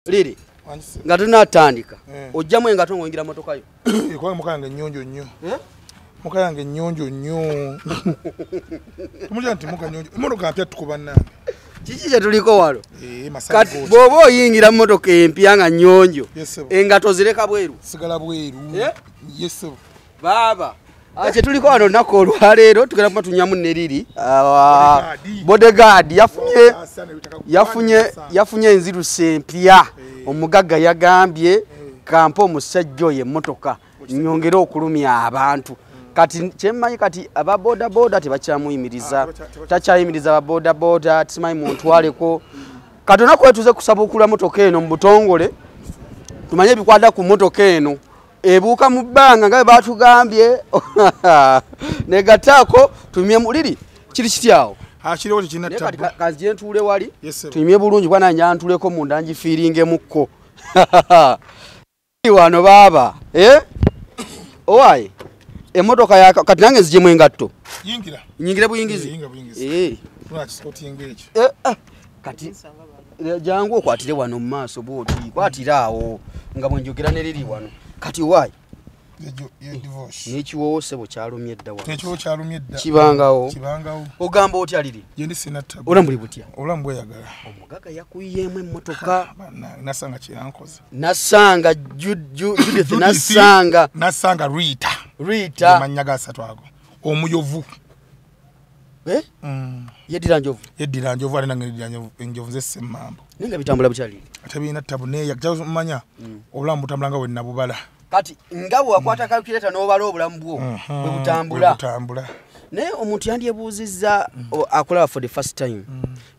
Liri nga tunatandika ojjamu engato ng'oyingira motoka yo. Kubanga motoka yange nnyonjo nnyo. Motoka yange nnyonjo nnyo. Tumulira nti motoka nnyonjo. Emmotoka mpya tukuba nnange. Kiki kye tuliko wano? Kati bw'oba oyingira mmotoka empya nga nnyonjo, engato zireka bweru. Sigala bweru. Yes. Baaba. Kye tuliko wano olunaku olwaleero tugenda kuba tunyamu ne Liri. Bodyguard yafunye enzirusi empya. Omugagga yagambye kampa omusajja oyo emmotoka nyongere okulumya abantu. Kati kyemmanyi kati aba boda boda tebakyamuyimiriza, takyayimiriza aba boda boda, simanyi muntwaleko. Kati olunaku lwe kusaba okula mmotoka eno mu butongole, tumanye ebikwata ku mmotoka eno. Ebuuka mu bbanga nga bwe baatugambye negattaako tumye Liri kiri kiti awo. Kiriwo tekirina ttabu. Kanzije ntuule wali tumye bulungi kuba nange ntuleko munda ngifiiringemukko. Wano baaba owaaye emmotoka ya kati nange nzijemu engatto. Yingira. Nyingire buyingizi. Yingira buyingizi. Kati kati jangu okwatire wano mu maaso bw'oti kwatira awo nga bwe njogera ne Liri wano. Kati why? N'ekiwoowo ssebo kyalumye dda wano. N'ekiwoowo kyalumye dda. Kibangawo. Kibangawo. Ogamba otya Liri? Gye ndi sirina ttabu. Obulamu buli butya? Obulamu bweyagala. Omugagga yakuyiyeemu emmotoka. Nasanga kye yankoze. Nasanga Judith Nasanga. Nasanga Rita. Rita. Amannya ga asatu ago. Omuyovu. Yeddira njovu. Yeddira njovu ate nange neddira enjovu nze Ssemmambo. Naye nga bitambula butya Liri? Tebirina ttabu naye mmanya obulamu butambula nga bwe nabubala. Kati nga bwe wakwata calculator n'obala obulamu bwo bwe butambula. Naye omuntu yandyebuuzizza akulaba for the first time.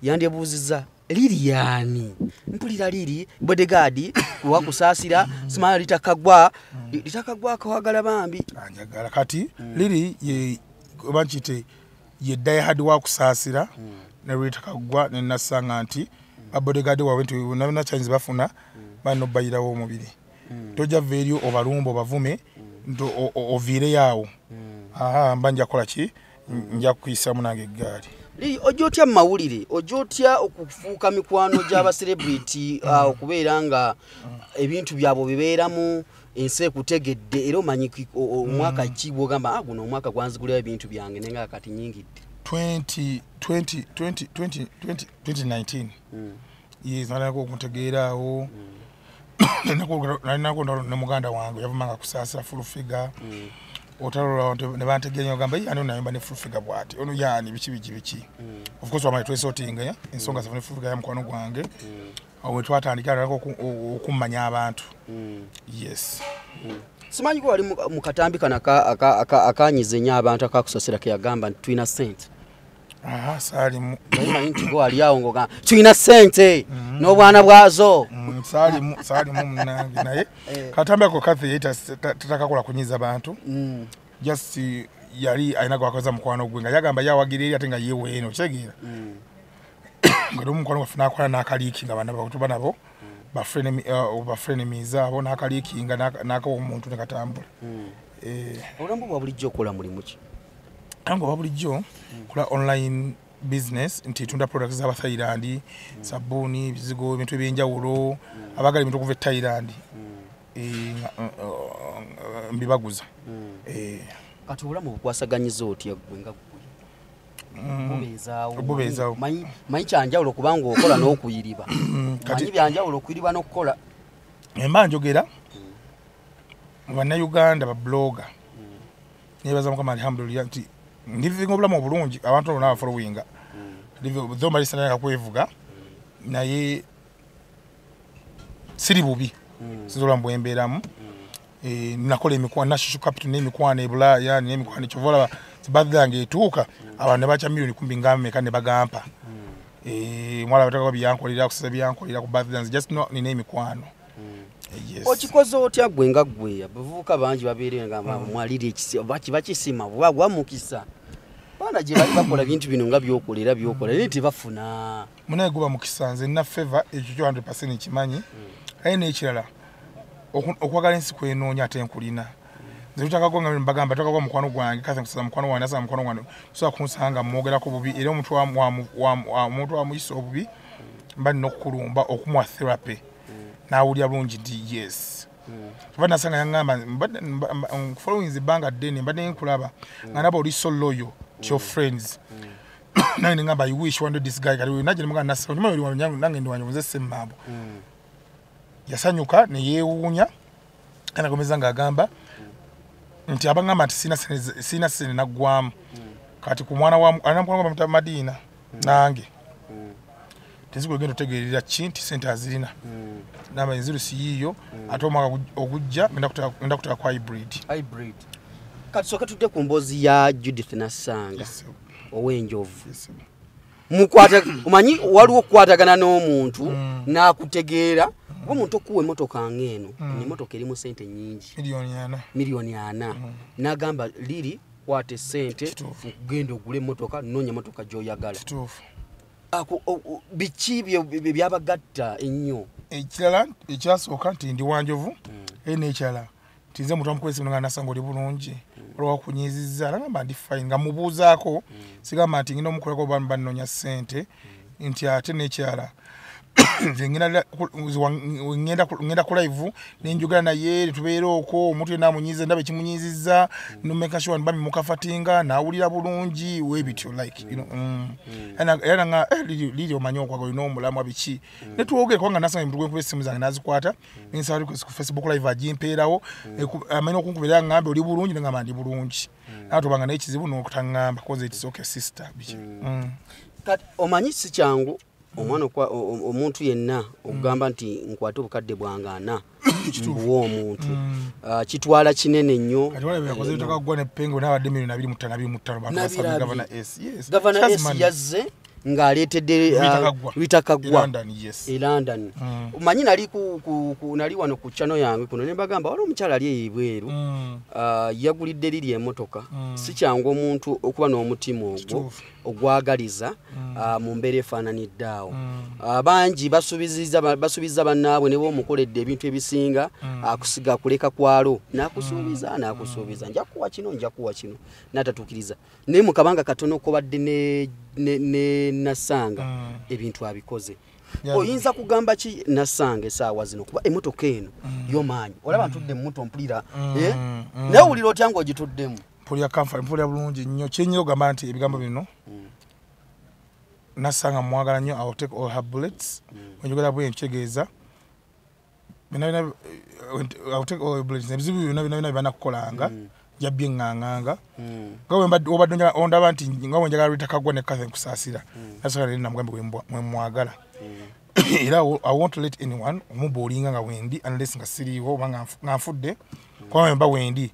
Yandyebuuzizza Liri ani? Mpulira Liri bodyguard wakusaasira simala litakagwa litakagwa akawagala bambi. Anjagala kati Liri ye oba nkiyite ye diehard wakusaasira ne litakagwa ne nasanga nti bodyguard waabwe nti bonna kyayinza bafuna balina obbayirawo omubiri. Tojja va eri obalumba obavume nti oviireyo awo. Aha mba nja kukola ki? Nja kukuyisaamu nange eggaali. Liri ojja otya mu mawulire? Ojja otya okufuuka mikwano gy'abacelebrity okubeera nga ebintu byabwe bibeeramu ensi ekutegedde era omanyi omwaka ki bw'ogamba guno omwaka gwanzigulirawo ebintu byange naye nga kati nnyingidde? 2019. Yes, nalako okuntegeera awo. Nalinako ne muganda wange yavumanga kusaasira full figure. Otalola ne bantegeera ogamba ye ani onayomba ne full figure bw'ati ono yaani biki biki biki. Of course wamala twesortinga ensonga zaffe ne full figure ya mukwano gwange. Awo we twatandika nalako okummanya abantu. Yes. Simanyi ko wali mu katambi kano akanyiza ennyo abantu akakusasira ke yagamba nti tulina ssente. Aha, saalimu. Naye nti gwe wali awo ng'ogamba tulina ssente n'obwana bwazo. Saalimu munnange naye katambi ako Kathy yali tatakakola kunyiza bantu. Just yali alina gwakoza mukwano gwe nga yagamba yawagira eri ate nga yeewa eno okitegeera. Nga lumu mukwano gwaffe n'akola n'akaliiki nga bana tuba nabo bafrenemies abo n'akaliiki nga n'akawa omuntu ne katambula. Obulamu bwa bulijjo okola mulimu ki? Ango oba bulijjo kola online business nti tunda products z'aba Thailand, sabbuuni, ebizigo, ebintu ebyenjawulo, abaagala ebintu okuva e Thailand. Mbibaguza. Kati obulamu bukwasaganyiza otya ggwe nga ggwe? Bubeezaawo. Bubeezaawo. Manyi kyanjawulo kubanga okola n'okuyiriba. Manyi byanjawulo okuyiriba n'okukola. Mba njogera mu bannayuganda ba blogger. Neebaza Mukama alhamdulillah nti ndivinga obulamu obulungi abantu bonna abafollowinga. Though mbali sinatandika kwevuga naye siri bubi. Sinza obulamu bwe mbeeramu. Nakola emikwano na social capital n'emikwano e Bulaaya n'emikwano kyova olaba birthday yange etuuka abantu ne bakya miliyoni kumbi nga mmeka ne bagampa. Mwala bataka byankolera kusasa byankolera ku birthday yange just no nina emikwano. Yes. Okikoze otya ggwe nga ggwe? Abavubuka bangi babeere nga mwaliri bakisima gwa mukisa. Baana gye bali bakola bintu bino nga by'okola era by'okola naye tebafuna. Munaye guba mukisa nze nina favor ekyo kyo 100% nkimanyi. Aye n'ekirala okwagala ensi kwenoonya ate nkulina. Nze tutakagwa nga mbagamba tutakagwa mukwano gwange kase nkusaba mukwano wange nasaba mukwano gwange sobola kunsanga mwogerako bubi era omuntu wamuyisa obubi mba nina okukulumba okumuwa therapy. Nawulira bulungi nti yes. Kuba Nasanga yaŋŋamba following ebbanga ddene mbadde nkulaba nga naba oli so loyal to your friends. Nange ne ŋŋamba I wish one day this guy kati najja ne mugamba Nasanga okimanyi oli wange nange ndi wange nze Semmambo. Yasanyuka ne yeewuunya era nakomeza ng'agamba nti abaŋŋamba nti sirina ssente naggwamu. Kati ku mwana wa alina mukwano gwe bamuyita Madina nange. Tezigwe genda otegeerera ki nti ssente azirina. Namba enziru si yiiyo ate omwaka ogujja ngenda kuteeka ku hybrid. Hybrid. Kati sooka tudde ku mboozi ya Judith Nassanga ow'enjovu. Mukwata omanyi waliwo okukwatagana n'omuntu n'akutegeera kuba omuntu okuwa emmotoka ng'eno emmotoka erimu ssente nnyingi. 4 million. 4 million. N'agamba Liri kwata essente genda ogule emmotoka noonya emmotoka gy'oyagala. Kituufu. Biki byabagatta ennyo? Ekirala ekyasooka nti ndi wanjovu era n'ekirala nti nze muntu amukwesa nga Nasanga oli bulungi olwa kunyiizizza nagamba ndi fine nga mubuuzaako sigamba nti ngenda omukolako oba bannoonya ssente nti ate n'ekirala nze ngenda ku live nenjogera naye netubeera okwo omuntu yenna amunyiiza ndaba ekimunyiizizza nomeka sure bambi mukafatinga n'awulira bulungi weebityo like you know. Era nanga Liri omanyi okwagala olina omulamwa biki netwogere kubanga Nasanga omuntu gwenkuba essimu zange n'azikwata nensaba request ku Facebook live agimpeerawo amanyi okunkubira aŋŋambe oli bulungi nengamba ndi bulungi naye tobanga n'ekizibu n'okutaŋŋamba cause it's okay sister biki. Kati omanyi si kyangu omwana omuntu yenna okugamba nti nkwate obukadde bwange ana mbuwa omuntu. Kitwala kinene nnyo. Kati wala yakoze bitaka gwa ne Pengo n'abadde 25 million 25 bantu basabye Gavana S. Yes. Gavana S yazze ng'aleetedde Rita Kaggwa e London, yes. E London. Omanyi nali nali wano ku channel yange kuno ne mbagamba waliwo omukyala ali eyo ebweru yagulidde Liri emmotoka. Si kyangu omuntu okuba n'omutima ogwo ogwagaliza mu mbeera efaananidde awo. Bangi basuubizza bannaabwe ne b'omukoledde ebintu ebisinga akusiga kuleka kwalo n'akusuubiza n'akusuubiza nja kuwa kino nja kuwa kino n'atatuukiriza naye mu kabanga katono kobadde ne Nasanga ebintu abikoze. Oyinza kugamba ki Nasanga essaawa zino kuba emmotoka eno yomaanyi olaba ntudde mu moto mpulira naye owulira otya ng'ogituddemu? Mpulira comfort, mpulira bulungi nnyo. Kyenyinza okugamba nti ebigambo bino Nasanga mwagala nnyo. I will take all her bullets. Wenjogera bwe nkitegeeza byonna byonna, I will take all her bullets. Ebizibu byonna byonna byonna byanakukolanga nja byeŋŋaŋŋanga nga obadde ondaba nti nga bwe njagala Rita Kaggwa ne Catherine Kusaasira Nasanga nali namugambe bwe mwagala era I won't let anyone omubuulinga nga wendi unless nga siriiwo oba nga nfudde kuba bwe mba wendi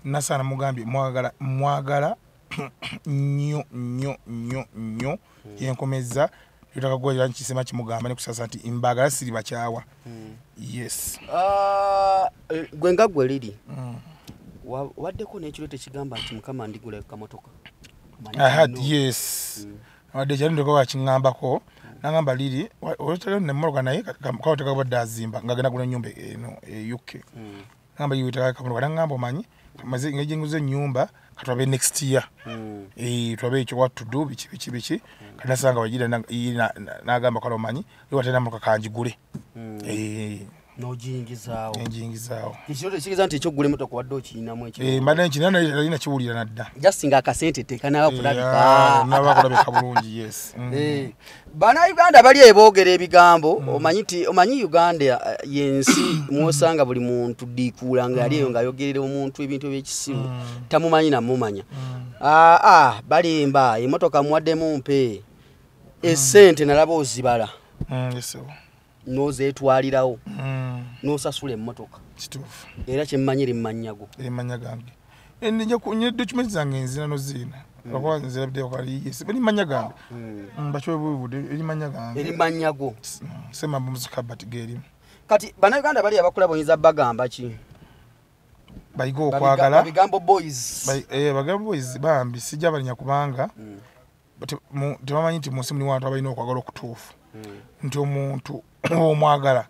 Nasanga namugambye mwagala mwagala nnyo nnyo nnyo nnyo yenkomezza Rita Kaggwa era nkisema kimugamba ne Kusaasira nti mbaagala siri bakyawa. Yes. Gwe nga gwe Liri waddeko n'ekiro tekigamba nti Mukama ndigula kamotoka? I had, yes. Wadde kyali ndiko bakiŋŋambako nangamba Liri olwetagenda nemmotoka naye kawateka badde azimba ng'agenda gula ennyumba eno e UK. Nangamba Liri wetaaga kamotoka nangamba omanyi maze engeri gye nguze ennyumba katulabe next year. Tulabe ekyo what to do biki biki biki kati nasanga wagira n'agamba kale omanyi watera emmotoka kanjigule. N'ogiyingizaawo. Nenjiyingizaawo. Ekirooto ekitegeeza nti ekyokugula emmotoka wadde okiyinamu ekirooto. Mbadde nkirina naye nali nakiwulira nadda. Just ng'akasente tekanaba kulabika. Naba kulabika bulungi, yes. Bannayuganda bali eboogera ebigambo omanyi nti omanyi Uganda y'ensi mw'osanga buli muntu ddiikuula nga yali eyo ng'ayogerera omuntu ebintu ebyekisiru tamumanyi namumanya. Aa balimba emmotoka muwaddemu mpe essente nalaba ozibala Yes, sir. n'ozeetwalirawo n'osasula emmotoka. Kituufu. Era kyemmanyi eri mu mannya go. Eri mannya gange. Nja document zange nzina noziina lwakuba nzirabidde kwali yes eri mannya gange. Bakyobubude eri mannya gange. Eri mannya go. Ssemambo Musika but gerimu. Kati Bannayuganda bali abakulaba oyinza bagamba ki? Bayiga okwagala. Bigambo boys. Bagambo boys bambi sijja balinya kubanga tebamanyi nti mu nsi mulimu abantu abalina okwagala okutuufu nti omuntu omwagala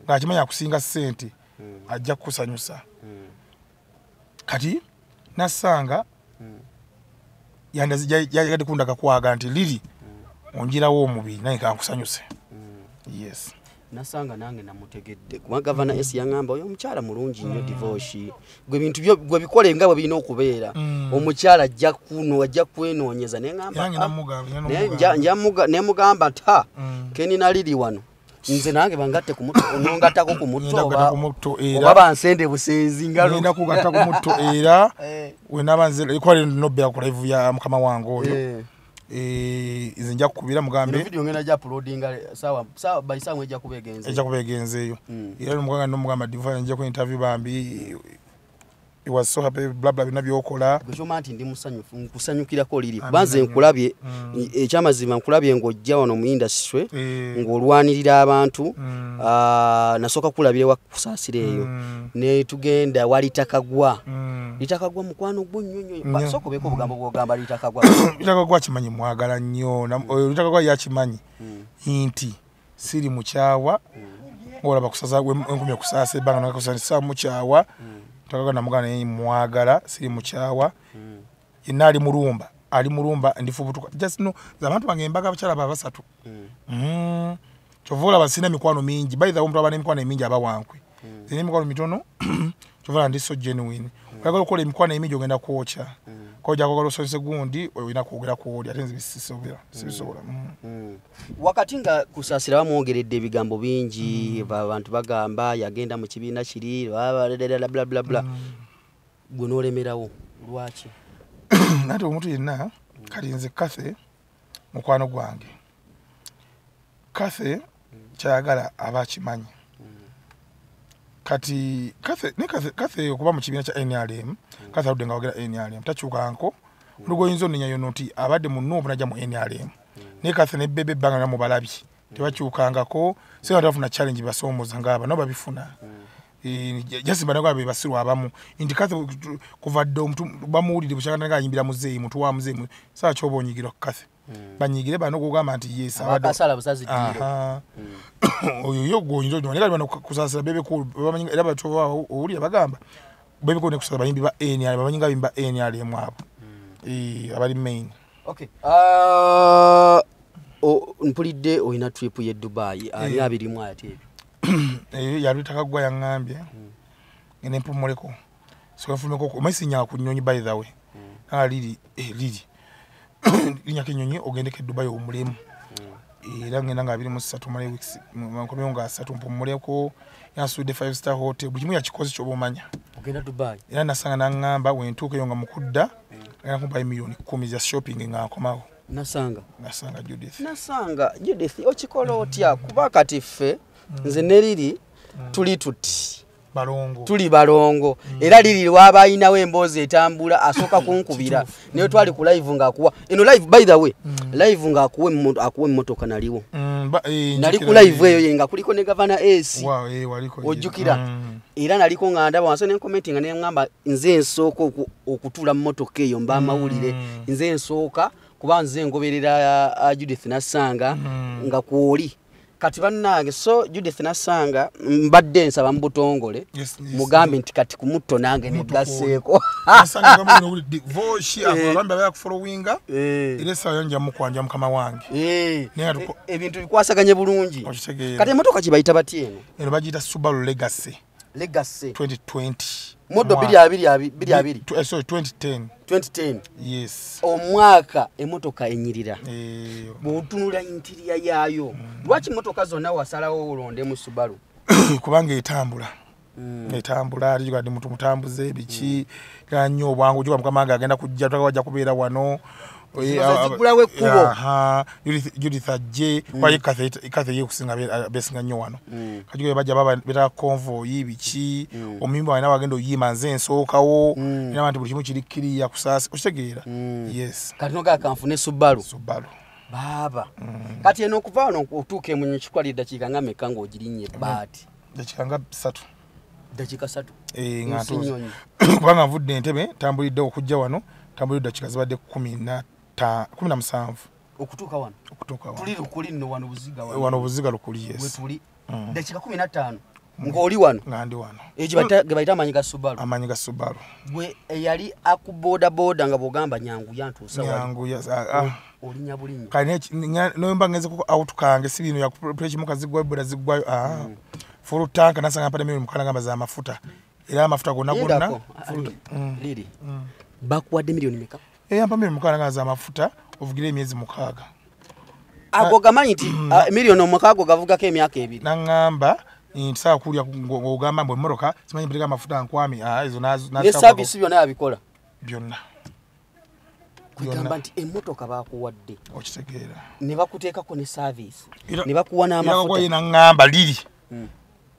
ng'akimanyi akusinga ssente ajja kukusanyusa. Kati Nasanga yagadde kundaga kwagala nti Liri onjirawo omubiri naye kankusanyuse. Yes. Nasanga nange namutegedde kuba Gavana S yangamba oyo omukyala mulungi nnyo Divoshi, gwe bintu byo gwe bikole nga bwe birina okubeera. Omukyala ajja kuno ajja kwenoonyeza, ne ngamba nemugamba nti ha Kenny naliri wano nze nange bangatte ku mutto, onongattako ku mutto oba bansende busenzi ngalo ngenda kugatta ku mutto era wenaba nze ekwali nobbera ku live ya mukama wange oyo. Nze nja kukubira mugambe video ngenda ja uploadinga sawa sawa by sawa ejja kubegenze ejja kubegenze eyo. Era omuganga nomugamba Divine nja ku interview bambi, he was so happy bla bla bina byokola. Gwe nti ndi musanyufu nkusanyukirako liri kubanze nkulabye ekyamazima nkulabye ng'ojja wano mu industry ng'olwanirira abantu. Nasooka kulabire wa Kusaasira eyo ne tugenda wali Takagwa. Litakagwa mukwano gwo nnyo nnyo. Sooka obeeko obugambo bw'ogamba Litakagwa. Litakagwa kimanyi mwagala nnyo. Litakagwa yakimanyi nti siri mukyawa ng'olaba kusaza enkumye Kusaasa ebbanga nakakusaasa mukyawa. Takagwa namugana yeye mwagala siri mukyawa. Yenna ali mulumba ali mulumba ndifubutuka just no abantu bange embaga abakyala babasatu. Kyova olaba sina mikwano mingi. By the way omuntu aba n'emikwano emingi aba wankwe. Sina emikwano mitono kyova olaba ndi so genuine. Oyagala okukola emikwano emingi ogenda kwokya. Kojja kwagala osomese gundi olina kwogera kwoli ate nze sibisobola. Wakati nga Kusaasira bamwogeredde ebigambo bingi, abantu bagamba yagenda mu kibiina kiri bla bla bla bla, gwe n'olemerawo lwaki? Nate omuntu yenna kali nze Kathe mukwano gwange. Kathe kyayagala aba akimanyi. Kati Kathe ne Kathe okuba mu kibiina kya NRM, Kathe aludde nga wagera NRM takyukanko olugoyinza onenya yono nti abadde mu NUP najja mu NRM. Naye Kathe ne Bebe ebbanga nga mubalabye tebakyukangako, singa tebafuna challenge basoomoza ng'aba nabo babifuna. Jasimba nabo be basiru abamu nti Kathe kuva dda omuntu bamuwulire bukyanga nga ayimbira muzeeyi mutu wa muzeeyi saa kyoba onyigira ku Kathe. Banyigire bano okugamba nti yes abadde akasala busazi ddiiro. Oyo yo gwoyinza onywa naye kati bano Kusaasira Bebe Cool bamanyi era batoba owulira bagamba Bebe Cool ne Kusaasira bayimbi ba NRM bamanyi nga bayimbi ba NRM abo abali main. Okay. Mpulidde olina trip ye Dubai ani abirimu ate ebyo? Yalutaka yaŋŋambye ngende mpumuleko so nfulumeko omanyi sinnya ku nnyonyi by the way. Liri liri linyako ennyonyi ogendeko e Dubai owummulemu. Era ngenda nga 23 male weeks nkomyewo nga 3 mpumuleko. Yansudde 5 star hotel buli kimu yakikoze ky'oba omanya. Ogenda Dubai era nasanga n'aŋŋamba bwe ntuuka eyo nga mukudda agenda kumpa miliyoni 10 za shopping nga nkomawo. Nasanga Judith. Nasanga Judith okikola otya kuba kati ffe nze ne Liri tuli tuti balongo tuli balongo. Era Liri waba ayinawo emboozi etambula asooka kunkubira naye twali ku live ng'akuwa eno live by the way live ng'akuwa akuwa emmotoka naliwo nali ku live eyo ye nga kuliko ne Gavana S ojjukira. Era naliko nga ndaba wansi ne commenting ne ngamba nze nsooka okutuula mu mmotoka eyo mba amawulire nze nsooka kuba nze ngoberera Judith Nasanga nga kwoli. Kati bannange so Judith Nasanga mbadde nsaba mu butongole mugambe nti kati ku mutto nange neggaseeko. Nasanga nga Divoshi abambe abakufollowinga era essaawa nja mukwanja mukama wange. Ebintu bikwasaganye bulungi. Kati emmotoka kibayita batya eno? Eno bagiyita Subaru Legacy. Legacy 2020. Modo 2022. Sorry 2010. 2010. Yes. Omwaka emotoka enyirira. Bw'otunula interior yaayo. Lwaki motoka zonna wasalawo olonde mu Subaru? Kubanga etambula. Etambula ali gadi mutu mutambuze biki nnyo obwangu juba mukama wange agenda kujja twajja kubeera wano. Zigulawo ekkubo. Judith ajje kwaye Kathe ye kusinga besinga nnyo wano. Kati bajja baba beta convoy biki omuyimbi wayina wagenda oyima nze nsookawo era abantu buli kimu kiri kiriya Kusaasa okitegeera. Yes. Kati noga kanfune Subaru. Subaru. Baaba. Kati eno okuva wano otuuka emunyi kikwali eddakiika nga meka ng'ogirinnye ebbaati? Dakiika nga 3. Dakiika 3. Nga ntuuse. Kubanga nvudde Entebbe ntambulidde okujja wano tambulidde dakiika zibadde 17 okutuuka wano. Okutuuka wano. Tuli Lukuli nno wano Buziga wano. Wano Buziga Lukuli yes. We tuli. Dakiika 15. Ng'oli wano? Nga ndi wano. Ekyo ge bayita amaanyi ga Subaru. Amaanyi ga Subaru. Gwe eyali akubodaboda nga bw'ogamba nyangu yantuusa wali. Nyangu ya olinya bulinnya. Kale nomba ngeze kuko out kange si bino ya kimuka zigwayo boda zigwayo full tank nasanga mpade milioni 6 ngamba za mafuta. Era amafuta gonna gonna. Liri. Bakuwadde milioni meka? Yampa milioni 6 ngamba za mafuta ovugire emyezi 6. Ago gamanyi nti milioni 6 gavugako emyaka 2. Nangamba nti kulya ng'ogamba mbu emmotoka simanyi mpirika amafuta nkwami ezo ne service byonna yabikola byonna. Kugamba nti emmotoka bakuwadde okitegeera ne bakuteekako ne service ne bakuwa n'amafuta. Era nangamba liri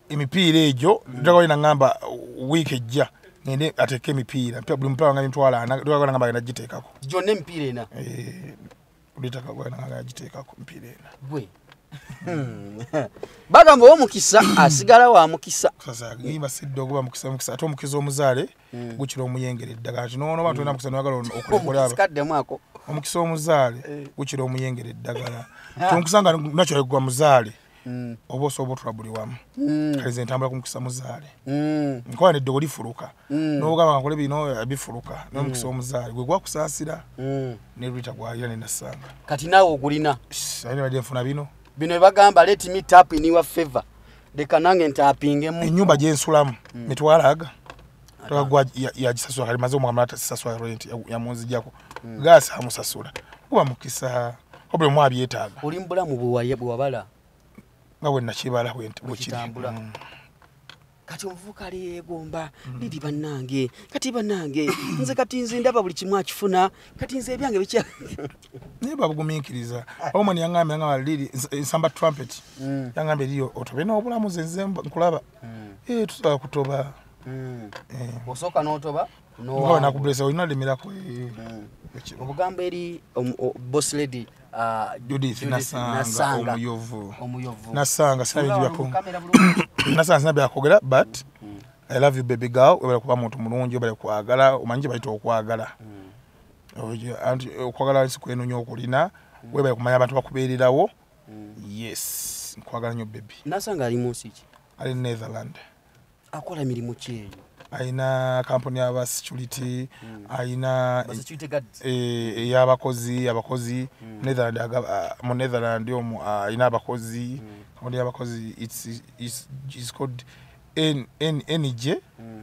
emipiira egyo ndagawo nangamba wiiki ejja ngende ateeke emipiira buli mupiira nga mitwalo 4 ndagawo nangamba agenda giteekako gyonna emipiira ena ulitaka gwana nga giteekako emipiira ena gwe bagamba omukisa asigala wa mukisa. Sasa ngimba sidde oguba mukisa mukisa ate omukisa omuzaale gukira omuyengere eddagala kati noono bantu olina mukisa noyagala okola omukisa ako omukisa omuzaale gukira omuyengere eddagala tomukisa nga natural gwa muzaale oba osobola otula buli wamu. Kale nze ntambula ku mukisa muzaale nkola neddogo lifuluka n'ogamba nkole bino bifuluka n'omukisa omuzaale gwe gwakusaasira ne Rita gwalira ne Nassanga. Kati naawe ogulina alina badde nfuna bino bino bagamba let me tap in your favor leka nange ntapingemu ennyumba gye nsulamu mitwalo aga twagwa yagisasula kali maze omwaka atasasula rent yamunzijjako gaasi amusasula kuba mukisa obuli omu abyetaaga. Oli mu bulamu bwewabala nga bwe nakibala bwekitambula. Kati omuvubuka ali yeegomba liri bannange kati bannange nze kati nze ndaba buli kimu akifuna kati nze ebyange bikya naye babugumiikiriza. Omwani yangambye nga liri nsamba trumpet yangambye liri otobe n'obulamu nze nze nkulaba tusobola kutoba osooka n'otoba n'owa nakublesa olina lemerako obugambo eri boss lady Judith Nassanga omuyovu omuyovu Nassanga Nassanga byakogera but I love you baby girl obala kuba muntu mulungi obala kwagala omanyi bayita okwagala anti okwagala nsi kwenonya okulina webale kumanya abantu bakubeererawo. Yes nkwagala nnyo baby. Nassanga ali mu nsi ki? Ali Netherland. Akola mirimu ki eyo? Ayina kampuni y'aba security, ayina security guards ey'abakozi abakozi Netherland mu Netherland omwo ayina abakozi kampuni y'abakozi it's called NNJ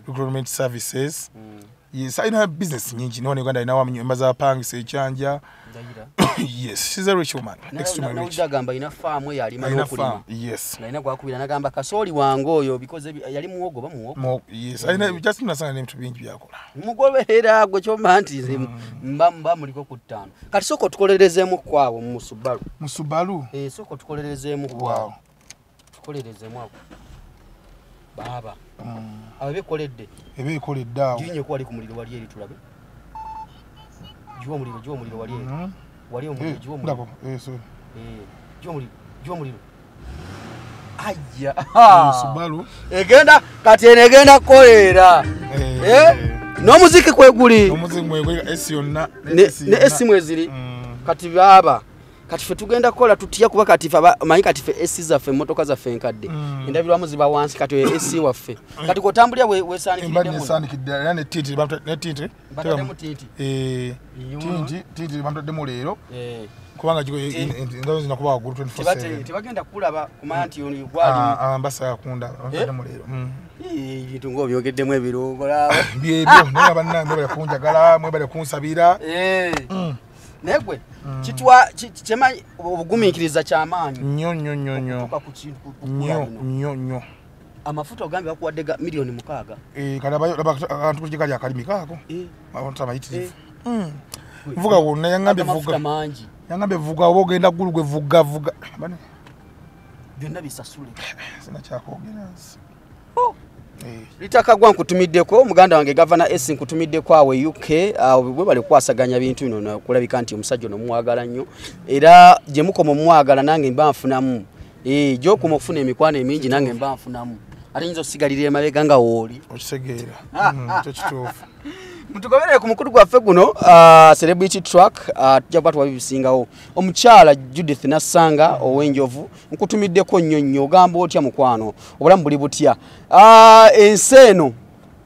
Recruitment Services. Yes, ayina business nyingi no Uganda ayina nyumba z'abapangisa ekyanja. Yes, she's a rich woman. Extremely rich. Nagamba ina farm yalima n'okulima. Yes. Nalina gwakubira nagamba kasooli wange oyo because yali muwogo ba muwogo. Yes, ayina just nasanga n'ebintu bingi byakola. Mugoberera gwe kyomba nti nze mba muliko ku 5. Kati sooka otukolerezeemu kwawo mu Subaru. Mu Subaru? Sooka otukolerezeemu kwawo. Tukolerezeemu ako. Baba. Abo bekoledde. Ebekoledde awo. Ginye ko wali ku muliro wali eri tulabe. Giwa omuliro wali eri. Wali omuliro giwa omuliro. Ndako, sorry. Giwa omuliro. Ayya. Subaru. Egenda kati eno egenda kukoleera. N'omuziki kweguli. Omuziki mweguli AC yonna. Ne AC mweziri. Kati baba. Kati ffe tugenda kukola tutya kuba kati ffe manyi kati ffe AC zaffe emmotoka zaffe enkadde. Endabirwamu ziba wansi kati AC waffe. Kati kotambulira weesaanikidde muno. Weesaanikidde era ne tinti ne tinti. Bataddemu tinti. Tinti bamutaddemu leero. Kubanga engalo zina kuba waggulu 24/7. Tebagenda kulaba kumanya nti ono gwali. Mbasa kundaba bamutaddemu leero. Ebintu ng'obyogeddemu ebirungo laba. Byebyo naye bannange mwebale kunjagala mwebale kunsabira. Naye gwe kitwa kyemanyi obugumiikiriza kyamaanyi nnyo nnyo nnyo nnyo okutuuka ku kintu nnyo nnyo nnyo. Amafuta ogambye bakuwadde ga milioni 6. Kati akantu kye kali akalimi kaako abantu abayitirivu. Nvuga wonna yangambye vuga mangi yangambye vuga oba ogenda ggulu gwe vuga vuga byonna bisasule sina kyakwogera nsi. Litaka gwa nkutumiddeko muganda wange Gavana S nkutumiddeko awe UK bwe bali kwasaganya bintu bino kulabika nti omusajja ono muwagala nnyo era gye mukoma omwagala nange mba nfunamu gy'okoma okufuna emikwano emingi nange mba nfunamu ate nyinza okusigalira emabega nga wooli okitegeera kyo kituufu. Mutugoberere ku mukulu gwaffe guno, Celebrity Track. Tujja kuba tuwa bisingawo. Omukyala Judith Nassanga ow'Enjovu, nkutumiddeko nnyo nnyo. Ogamba otya mukwano? Obulamu buli butya? Ensi eno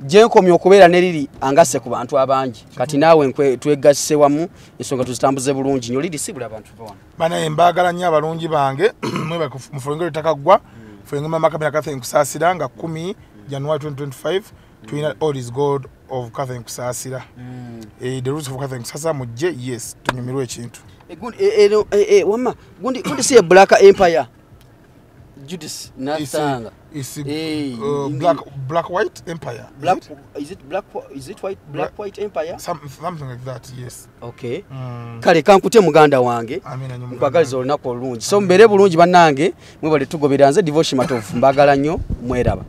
gyenkomye okubeera ne Liri angasse ku bantu abangi. Kati naawe twegasse wamu, ensonga tuzitambuze bulungi nnyo. Liri, sibula abantu va wano. Banaye, mbaagala nnyo abalungi bange. Mwebale mufulenga Ritakaggwa, fulenga Mama Kamera Catherine Kusaasira nga 10 January 2025 tulina All Is God of Catherine Kusaasira. The Roots of Catherine Kusaasira. Mujje, yes, tunyumirwe ekintu. Gundi, eno, wamma gundi si ye Black Empire, Judith Nassanga? It's black white empire. Is Black it? Is it black, is it white, black white empire? Something like that, yes. Okay. Kale kankute muganda wange. Amina nnyo, muganda. Nkwagaliza olunaku olulungi. So mubeere bulungi bannange, mwebale tugobera. Nze Divoshi Matovu, mbagala nnyo, mweraba.